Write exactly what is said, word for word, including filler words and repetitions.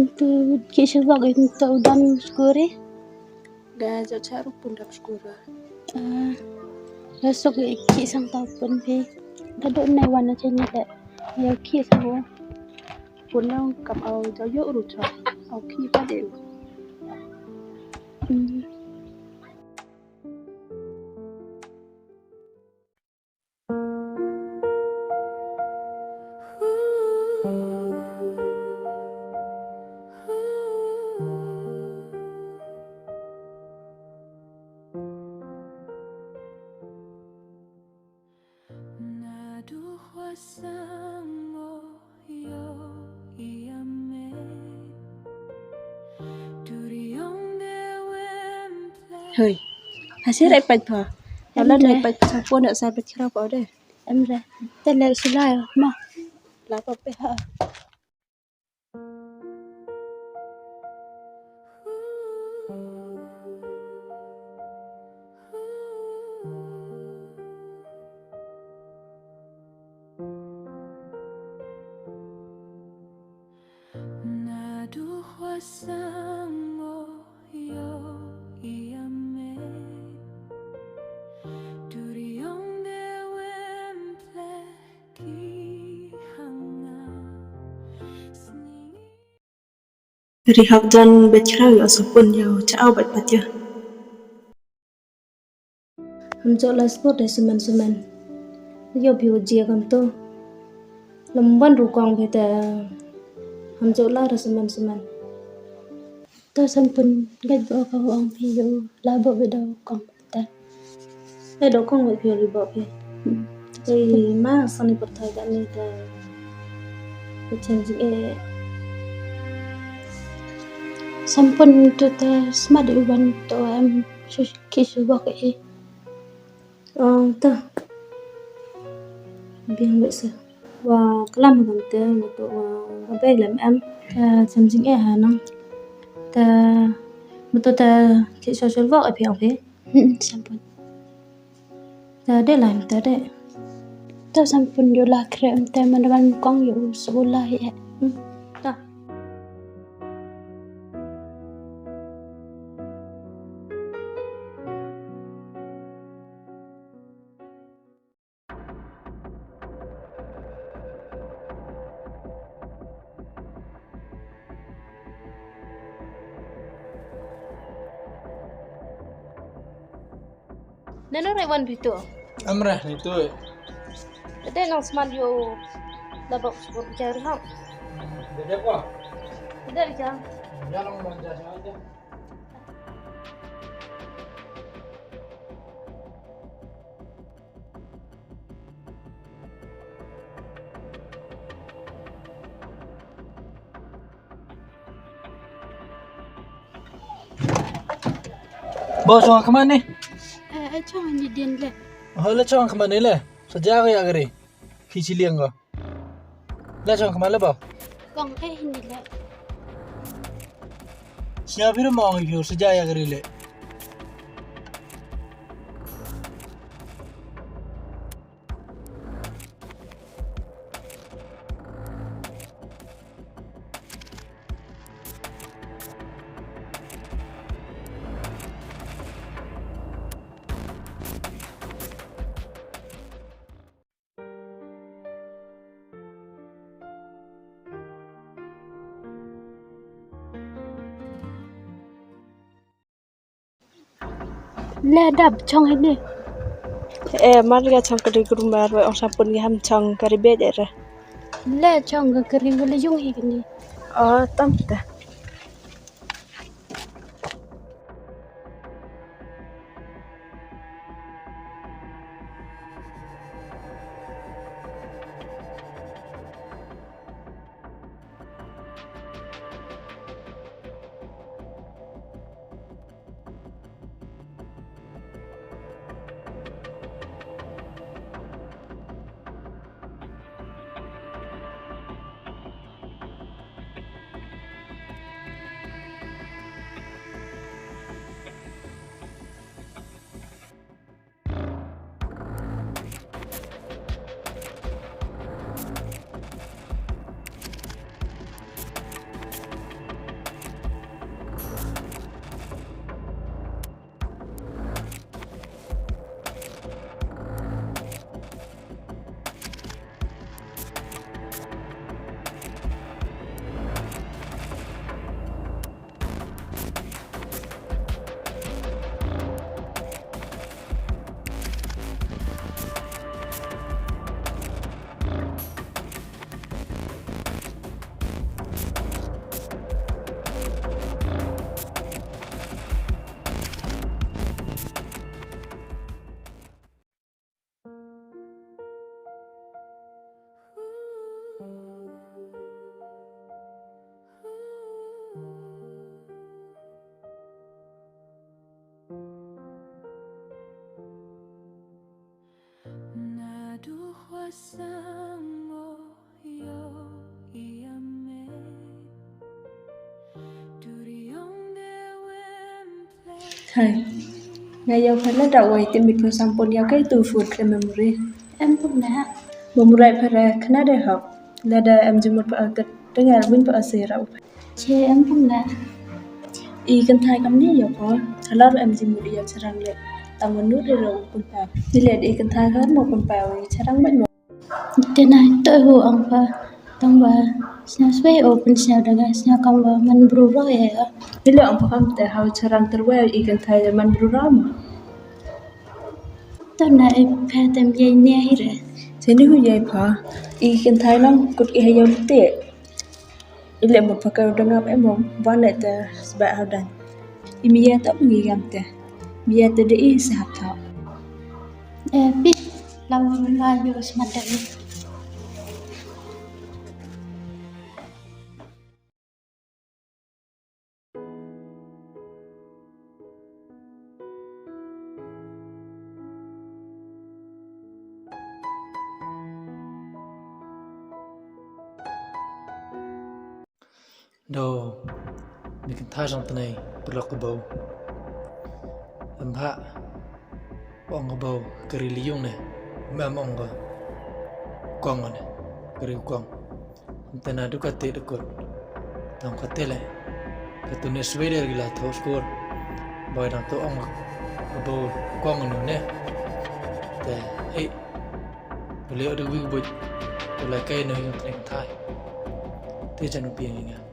Ntu ki shu bok ntu u dam skuri. Da jot cha ruh pun dam skuri. Ah, da sok ki sang tau pun phi. Da dot nai wan na chen da. Ya ki sang. Pun nang kam au jauh yo ruh cha. Au ki pa de. Hmm. Hoi. Hasir ai pait pha. Em, la nai pait pha pon sa pait khra pa de. Em re. Te le sulai ma. La pa pe ha. Ri hap jan bad khraw ïa u Sapun ïa u cha au bad pat ïa. Ham jok la sport dei semen semen. Ïa phi u jia kam to. Lam ban ru kong phi te. Ham jok la ra semen semen. To Sampun gait ba ka ong phi ïa u la ba ba da kong ta. Eh, da kong ba phi ri ba phi. Hmm. Ei ma sani pyrthai ka ni ta. Ka chen jing eh. Sampun tu ta smat u ban to em shu ki shu ba ka eh. Oh, ta. Biang bad sa. Wa klam kam te, ma to wa, wa bai lem em. Ta cham jing eh ha nang. Ta, ma to ta ki social work a piang phi. Hmm, Sampun. Ta de lai ma ta de. Ta Sampun yu la kre em te man ban kong yu su la hi eh. Hmm, ta. Nano rai wan bitu. Amra ni tu. Dede nang smat yo. Labak syukur bicara hang. Dede ko. Dede jang. Jangan mau jasa aja. Bo chong khmat ni. Eh, eh, chong ni din le. Ho le chong khmat ni le. Saja ko ya gari. Ki chi liang ko. La chong khmat le bo. Kong eh ni le. Sia biru mo ngi biu saja ya gari le. Le dap chong hini. Eh, mar ga chong kari guru mar wa ong Sampun ga ham chong kari bej era. Le chong ga kari wala yung hi kini. Oh, tam ta. Hai, nga ïa pha lada wai te mit pha sampon ïa kai tu fur kre memory. Em pun na. Memory pha re khana de hok. Lada em jumut pha ka dengar win pha asira u pha. Che em pun na. I kynthai kam ni ïa pha. Halar em jumut ïa charang le. Tang manu de ro pun pha. Ni le i kynthai har mo pun pha i charang ban mo. Te na to hu ang pha tang ba sñiaw swai o pun sñiaw daga sñiaw kam ba man bru ro ya ya. Ila ang pha kam te hau charang terwel i kynthai man bru ro mo. To na i pha tem ye ne hi re. Te ni hu ye pha i kynthai nang kut i ha yau te. Ile mo pha ka dang ap em mo ban ne te sba hau dan. I mi ya ta ngi gam te. Mi ya te de i sa hap ta. Eh, pi, lau ma yo smat da. Do, mi kynthai jong tnai, pyrlok ka bau. Em ha, ong ka bau, ka ri liung ne, mem ong ka kong ne, ka ri kong. Em tena du ka te de kut. Tang ka te le, ka tu ne swede ri la tho skur. Bau dang to ong ka bau kong nu ne. Te, eh, beliau de wi buj, beliau kai ne yang tnai kynthai. Te jan u piang ingan.